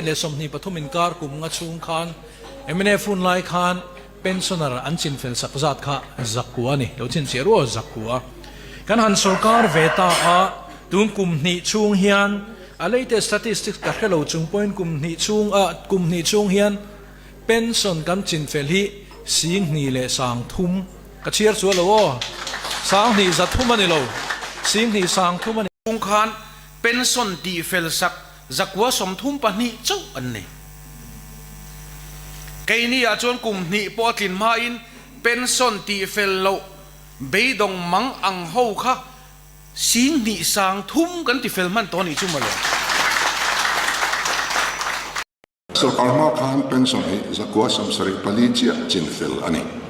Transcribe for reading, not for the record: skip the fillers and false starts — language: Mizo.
23 inkar kum nga chhung khan mnf hun lai khan pensioner an chinfel sak zat kha zakua a ni. Lo chhinchhiah rual zakua. Kan han sorkar ve ta a, tun kum hnih chhung hian a latest statistics ka hre lo chung pawhin kum hnih chhung a kum hnih chhung hian pension kan chinfel hi 20 leh 30 ka chhiar chu a lo aw, 20 100 a ni lo, 20 30 a ni. Chhung khan pension tihfel sak 132 chauh an nei. Keini ah chuan kum hnih pawh a tlin hmain pension tihfel loh beidawng mang ang ho kha 20 30 kan tifel hman tawh a nih chu mawle. Sorkar hma khan pension hi 174 chiah chinfel a ni.